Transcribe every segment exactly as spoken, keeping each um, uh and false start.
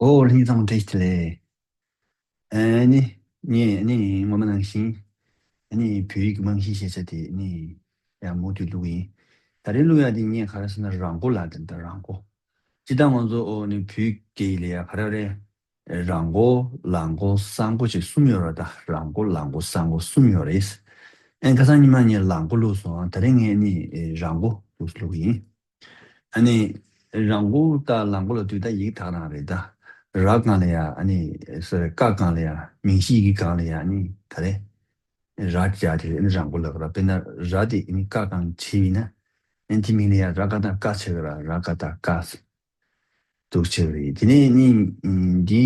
ཨོ་ལྷན་རྒྱས་ཚང་མ་བཀྲ་ཤིས་བདེ་ལེགས། ཨ་ནི་ངས་ཨ་ནི་སྔོན་མ་ནང་བཞིན་ཨ་ནི་བོད་ཡིག་གི་རྨང་གཞི་ཞེས་བྱ་དེ་ཨ་ནི་ཡང་མུ་མཐུད་བླུགས་ཡིན། ད་རེས་བླུགས་ཡ་དེ་ངས་ག་རེ་ཟེར་ན་རང་མགོ་ལབ་དེ་འདྲ་རང་མགོ། སྤྱིར་བཏང་ང་ཚོ་ཨོ་ནི་བོད་སྐད་ཡིག་ལ་ཡ་ག་རེ་རེད། རང་མགོ་ལག་མགོ་ས་མགོ་ཅིག་གསུམ་ཡོད་རེད། ད་རང་མགོ་ལག་མགོ་ས་མགོ་གསུམ་ཡོད་རེད། ཨ་ནི་ཁ་སང་ཉི་མ་ངས་ལག་མགོ་བླུགས་སོང་། ད་རེས་ངས་ཨ་ནི་རང་མགོ་བླུགས་བླུགས་ཡིན། ཨ་ནི། རང་མགོ་དང་ལག་མགོ་ལབ་དུས་ད་ཡི་གེ་དག་རང་རེད་ད། ར་སྒང་ལ་ཡ་ཨ་ནི། སོ་རེ་ཀ་སྒང་ལ་ཡ་མིང་གཞི་ཡི་གེ་སྒང་ལ་ཡ་ཨ་ནི་ག་རེ། ར་བརྒྱབ་དེ་ཨ་ནི་རང་མགོ་ལབ་ར། དཔེར་ན་ར་དེ་ཨ་ནི་ཀ་སྒང་བྲིས་པ་ཡིན་ན། ཨ་ནི་དེ་མིང་ལ་ཡ་ར་ཀ་ཏ་ཀ་ཆགས་ར། ར་ཀ་ཏ་ཀ། འདུག་ཆགས་རེད། དེ་ནས་ཨ་ནི། འདི།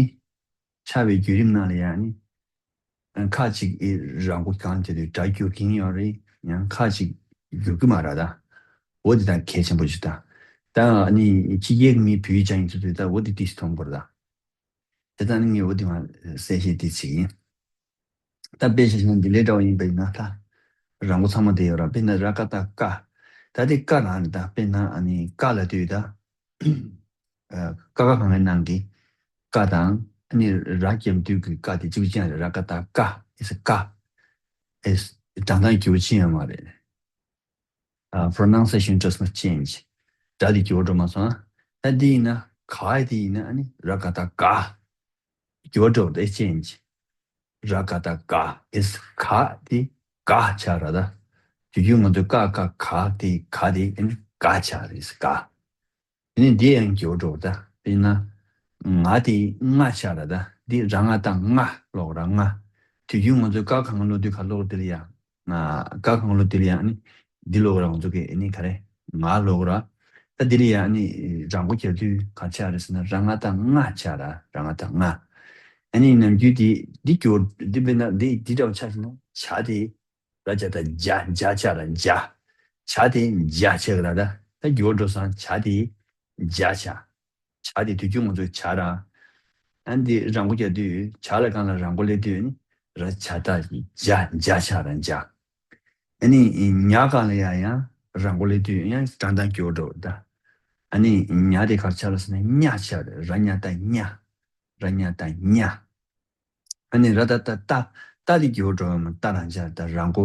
ཆགས་པའི་བརྒྱུད་རིམ་ནང་ལ་ཡང་ནི། ཁ་ཅིག་རང་མགོ་གང་དེ་དུས་སྒྲ་བསྒྱུར་གྱིན་ཡོད་རེད། ཡང་ཁ་ཅིག་བསྒྱུར་གྱི་མ་རེད་ད། འོ་དེ་དང་གལ་ཆེན་པོ་ཞིག་ད། ད་ནི་ཕྱི་རྒྱལ་གྱི་མི་བོད་ཡིག་སྦྱང་ཡིན་ཚུལ་དུས་ད་འོ་དེ་ཏིས་མཐོང་དགོས་རེད་ད། དེ་ད་ནི་ངས་འོ་དེ་མ་གསལ་བཤད་དེ་བྱེད་ཀྱིན། ད་དཔེ་བཞག་ན་འདི་ལས་འདྲ་བ་ཡིན་པ་ཡིན་ན་ད། རང་མགོ་ཚང་མ་དེ་ཡོད་ར། དཔེར་ན་ར་ཀ་ཏ་ཀ། ད་དེ་ཀ་རང་རེད་ད། དཔེར་ན་ཨ་ནི་ཀ་ལབ་དུས་ད། ཀ་ཁ་གང་གི་ནང་གི་ཀ་དང་ཨ་ནི་ར་རྒྱབ་མདུད་ཀྱི་ཀ་དེ་གཅིག་པ་ཅན་རེད། ར་ཀ་ཏ་ཀ། It's a ཀ། It's སྒྲ་གདངས་འགྱུར་བ་ཕྱིན་ཡོད་མ་རེད། ཨ། Pronunciation does not change. སྒྲ་དེ་འགྱུར་བ་འགྲོ་མ་སོང་ཨ། ད་འདི་ཡིན་ན་ག་དེ་ཡིན་ན་ཨ་ནི་ར་ཀ་ཏ་ཀ། འགྱུར་བ་འགྲོ་དེ་change. ར་ཀ་ཏ་ཀ། It's ག་དེ་ག་ཆགས་ར་ད། དུས་རྒྱུན་ང་ཚོས་ཀ་ཀ་ག་དེ་ག་དེ་ཨ་ནི་ག་ཆགས་རེད། ག། དེ་ནས་འདི་ཡང་འགྱུར་བ་འགྲོ་ད། དཔེར་ན། ང་དེ་ང་ཆགས་ར་ད། འདི་ར་ང་ཏ་ང་ཀློག་ར་ང་། དུས་རྒྱུན་ང་ཚོས་ཀ་གང་ཀློག་དུས་ག་ཀློག་དེ་ལ་ཡ། ང་ཀ་གང་ཀློག་དེ་ལ་ཡ་ཨ་ནི། འདི་ཀློག་ར་ང་ཚོ་གི་ཨ་ནི་ག་རེ། ང་ཀློག་ར། ད་དེ་ལ་ཡ་ཨ་ནི་རང་མགོ་རྒྱག་དུས་ག་ཆགས་རེད་ཟེར་ན་ར་ང་ཏ་ང་ཆགས་ར། ར་ང་ཏ་ང་། ཨ་ནི་ནམ་རྒྱུན་དེ་འདི་འགྱུར་འདི་དཔེར་ན་འདི་འདི་འདྲ་བ་ཆགས་ཟེར་ན་ཇ་དེ། ར་ཇ་ཏ་ཇ། ཇ་ཆགས་ར་ཇ། ཇ་དེ་ཇ་ཆགས་ར་ད། ད་འགྱུར་བ་འགྲོ་སོང་། ཇ་དེ་ཇ་ཆགས། ཇ་དེ་དུས་རྒྱུན་ང་ཚོས་ཇ་ར། ཨ་འདི་རང་མགོ་རྒྱག་དུས་ཇ་ལ་གང་ལ་རང་མགོ་སླེབས་དུས་ནི་ར་ཇ་ཏ་ཇ། ཇ་ཆགས་ར་ཇ། ཨ་ནི་ཉ་གང་ལ་ཡ་ཡང་རང་མགོ་སླེབས་དུས་ཡང་སྒྲ་གདངས་འགྱུར་བ་འགྲོ་ད། ཨ་ནི་ཉ་དེ་ག་རེ་ཆགས་ར་ཟེར་ན་ཉ་ཆགས་ར། ར་ཉ་ཏ་ཉ། ར་ཉ་ཏ་ཉ། ཨ་ནི་ར་ཏ་ཏ་རྟ། རྟ་དེ་འགྱུར་བ་འགྲོ་ཡོད་མ། རྟ་རང་ཆགས་ད། རང་མགོ་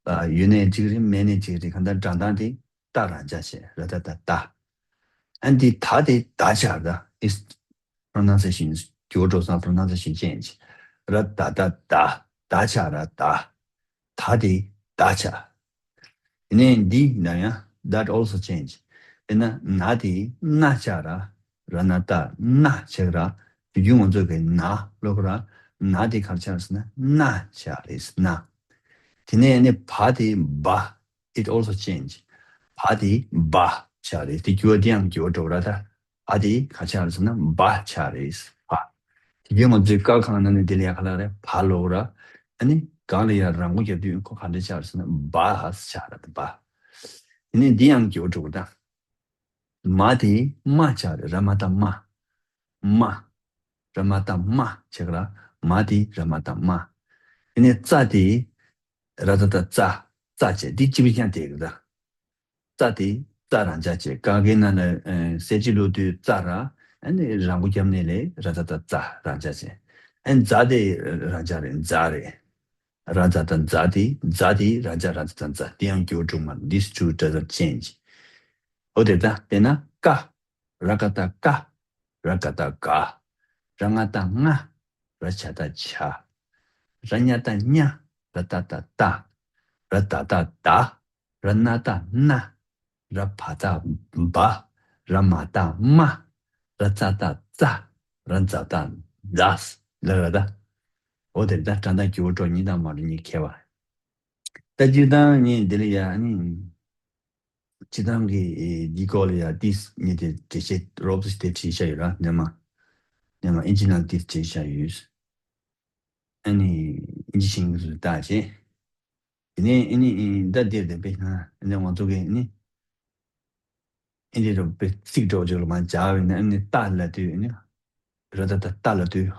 ཨ་ཡོད་ནའི་གཅིག་རེད། མེད་ནའི་གཅིག་རེད། གང་ལྟར་སྒྲ་གདངས་དེ་རྟ་རང་ཆགས་བྱས། ར་ཏ་ཏ་རྟ། ཨ་འདི་ད་དེ་ད་ཆགས་ད། Is pronunciation འགྱུར་བ་འགྲོ་སོང་། Pronunciation change. ར་ད་ད་ད། ད་ཆགས་ར་ད། ད་དེ་ད་ཆགས། དེ་ནས་འདི་ན་ཡང་that also change. དཔེར་ན་ན་དེ་ན་ཆགས་ར། ར་ན་ཏ་ན་ཆགས་ར། དུས་རྒྱུན་ང་ཚོ་གི་ན་ཀློག་ར། ན་དེ་ག་རེ་ཆགས་ཟེར་ན་ན་ཆགས་རེད། ན། དེ་ནས་ནི་བ་དེ་བ། It also change. བ་དེ་བ་ཆགས་རེད། དེ་འགྱུར་བ་དེ་ཡང་འགྱུར་བ་འགྲོ་ར་ད། བ་དེ་ག་ཆགས་རེད་ཟེར་ན་བ་ཆགས་རེད། བ། དེ་རྒྱུན་ང་ཚོའི་ཀ་གང་ན་ནི་དེ་ལ་ཡ་ག་ལ་རེད། བ་ཀློག་ར། ཨ་ནི་གང་ལ་ཡ་རང་མགོ་རྒྱག་དུས་ཁོ་ག་འདྲ་ཆགས་རེད་ཟེར་ན་བ་ཆགས་ར་ད། བ། དེ་ནས་འདི་ཡང་འགྱུར་བ་འགྲོ་ར་ད། མ་དེ་མ་ཆགས་རེད། ར་མ་ཏ་མ། མ། ར་མ་ཏ་མ་ཆགས་ར། མ་དེ་ར་མ་ཏ་མ། དེ་ནས་ཙ་དེ་ར་ཏ་ཏ་ཙ། ཙ་བྱས་འདི་གཅིག་པ་ཅན་དེ་རེད་ད། ཙ་དེ་ཙ་རང་འཇགས་བྱས། ཀ་གའི་ནང་ལ་ཨ་གསལ་བྱེད་ཀློག་དུས་ཙ་ར། ཨ་ནི་རང་མགོ་རྒྱབ་ནས་ལས་ར་ཏ་ཏ་ཙ་རང་འཇགས་བྱས། ཨ་ནི་ཛ་དེ་རང་འཇགས་རེད། ཛ་རེད། ར་ཛ་ཏ་ཛ་དེ། ཛ་དེ་རང་འཇགས། ར་ཛ་ཏ་ཛ། དེ་ཡང་འགྱུར་འགྲོ་མ། These two doesn't change. འོ་དེ་ད་དཔེར་ན་ཀ། ར་ཀ་ཏ་ཀ། ར་ཀ་ཏ་ཀ། ར་ང་ཏ་ང་། ར་ཇ་ཏ་ཇ། ར་ཉ་ཏ་ཉ། ར་ཏ་ཏ་ཏ། ར་ད་ཏ་ད། ར་ན་ཏ་ན། ར་བ་ཏ་བ། ར་མ་ཏ་མ། ར་ཙ་ཏ་ཙ། ར་ཛ་ཏ་ཛ། ལ་ར་ད། འོ་དེ་ད་སྒྲ་གདངས་འགྱུར་བ་འགྲོ་གཉིས་དང་མ་འགྲོ་གཉིས་ཁྱད་པར། ད་སྤྱིར་བཏང་ངས་འདི་ལ་ཡ་ཨ་ནི། སྤྱིར་བཏང་གི་འདི་སྐོར་ལ་ཡ་ཏིས་ངས་དེ་འགྲེལ་བཤད་རོབ་ཙམ་དེ་བྲིས་བཞག་ཡོད་ར། སྔོན་མ། སྔོན་མ་ཨིན་ཇི་ནང་ཏིས་བྲིས་བཞག་ཡོད། ཨ་ནི་ཨིན་ཇི་ཤེས་མཁན་ཚོས་བལྟས་བྱས། དེ་ནས་ཨ་ནི་ད་འདིར་དེ་དཔེར་ན་ཨ་ནི་ང་ཚོ་གི་ཨ་ནི། ཨ་ནི་རུ་དཔེ་ཚིག་འགྲོ་བཅུག་ལ་མ་སྦྱར་བས་ན་ཨ་ནི་རྟ་ལབ་དུས་ཨ་ནི། ར་ཏ་ཏ་རྟ་ལབ་དུས།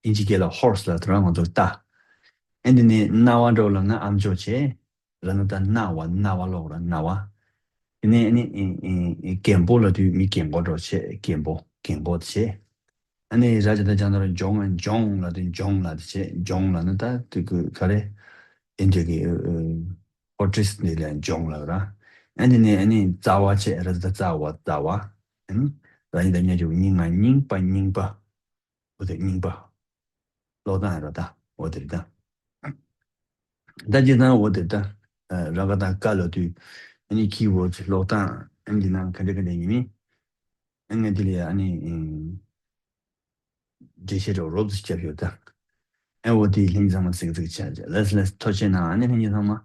ཨིན་ཇི་སྐད་ལ་ཧོར་སི་ལབ་དུས་ར་ང་ཚོ་རྟ། ཨ་ནི་ནི་རྣ་བ་འགྲོ་ལབ་ན་ཨམ་ཅོག་བྱས། ར་ན་ཏ་རྣ་བ། རྣ་བ་ཀློག་ར་རྣ་བ། དེ་ནས་ཨ་ནི་ཨེ་ཨེ་ཨེ་རྒན་པོ་ལབ་དུས་མི་རྒན་པོ་འགྲོ་བྱས། རྒན་པོ། རྒན་པོ་བྱས། ཨ་ནི་ར་ཇི་ད་ཅང་ད་ར་ལྗོངས། ལྗོངས་ལ་དེ་ལྗོངས་ལ་དེ་བྱས། ལྗོངས་ལ་ནི་ད་དེ་གི་ག་རེ། ཨིན་ཇི་གི་ཨ་ཨ་ཕོ་ཊི་སི་འདི་ལ་ལྗོངས་ལ་ར། ཨ་ནི་ནི་ཨ་ནི་རྩ་བ་བྱས། ར་ཇི་ད་རྩ་བ། རྩ་བ། ཨ་ནི་ར་ཇི་ད་ཉ་ཇུ་རྙིང་ང་། རྙིང་པ། རྙིང་པ། འོ་དེ་རྙིང་པ། ཀློག་སྟངས་ར་ད་འོ་དེ་རེད་ད། ད་ཅི་ད་འོ་དེ་ད། ཨ་ར་ག་དང་ཀ་ལ་དུས། ཨ་ནི་ཁི་བོར་ཌི་ཀློག་སྟངས་ཨ་ནི་འདི་ནང་ག་འདྲ་ག་འདྲ་ཡིན་མིན། ཨ་ནི་དེ་ལ་ཨ་ནི་ཨ་འགྲེལ་བཤད་རོབ་རོབ་ཙམ་བརྒྱབ་ཡོད་ད། ཨ་འོ་དེ་ལྷན་རྒྱས་ཚང་མ་གཟིགས་གཟིགས་བྱ་བྱ། ལགས་ལགས། ཐུགས་རྗེ་གནང་། ཨ་ནི་ལྷན་རྒྱས་ཚང་མ།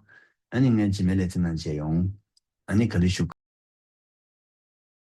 ཨ་ནི་ངས་རྗེས་མའི་ལེ་ཚན་ནང་མཇལ་ཡོང་། ཨ་ནི་ག་ལེ་ཞུ།